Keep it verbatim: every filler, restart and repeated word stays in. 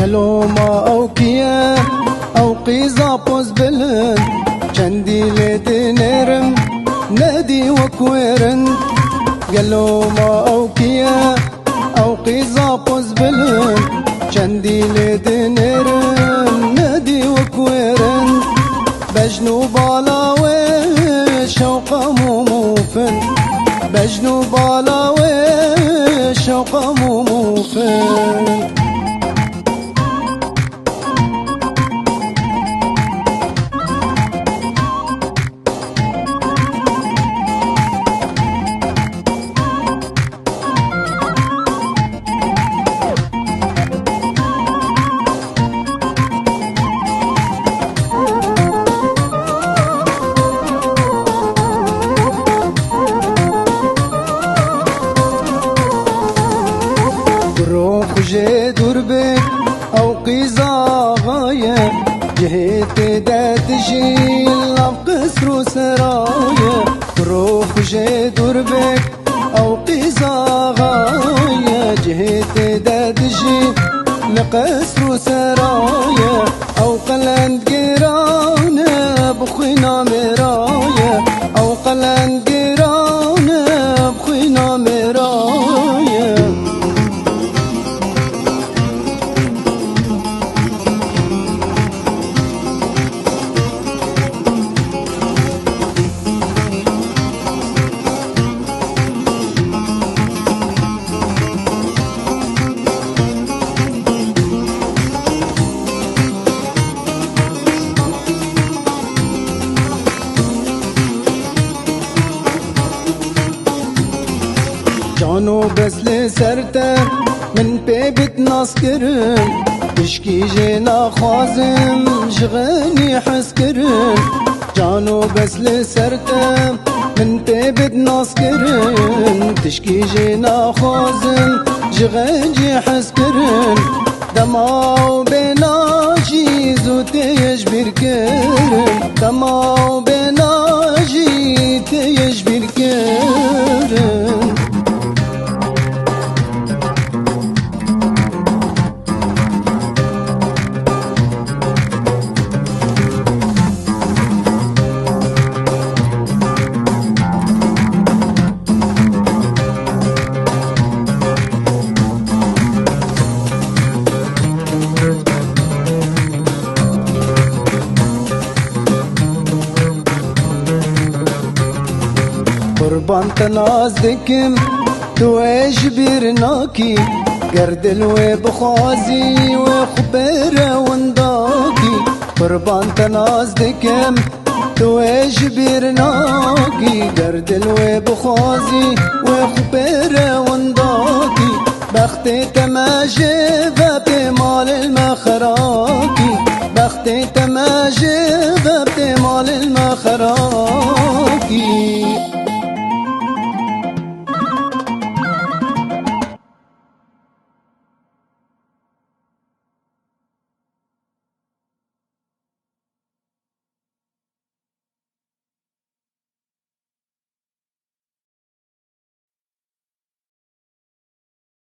Gelo ma ew kî ye, ew qîza poz bilind, çendî lê dinêrim, nedî wek wê rind. Gelo ma ew kî ye, ew qîza poz bilind, çendî lê dinêrim, nedî wek wê rind. Bejn û bala wê şewqa mûm û fin, bejn û bala wê şewqa mûm û fin. Kuro xwe jê dûr bik, ew qîza axa ye, cihê tê de dijî lav qisr û sera ye. Kuro xwe jê dûr bik, ew qîza axa ye, cihê tê de dijî li qisr û sera ye. Ew qelend giran e, bi xwîna mêra ye. Ew qelend giran e, bi xwîna mêra ye. Cano bes li ser te min pê bit naskirin, tişkî jê naxwazim ji xenî hezkirin. Cano bes li ser te min pê bit naskirin, tişkî jê naxwazim ji xencî hezkirin. Dema û bêna jî zû tê ji bîr kirin, dema û bêna jî tê ji bîr kirin. Qurban te naz dikim, tu wê ji bîr nakî. Ger dil wê bixwazî, wê xwe pê re windakî. Qurban te naz dikim, tu wê ji bîr nakî. Ger dil wê bixwazî, wê xwe pê re windakî. Bextê te me ji ve pê malê me xerakî. Bextê te me ji ve pê malê me xerakî.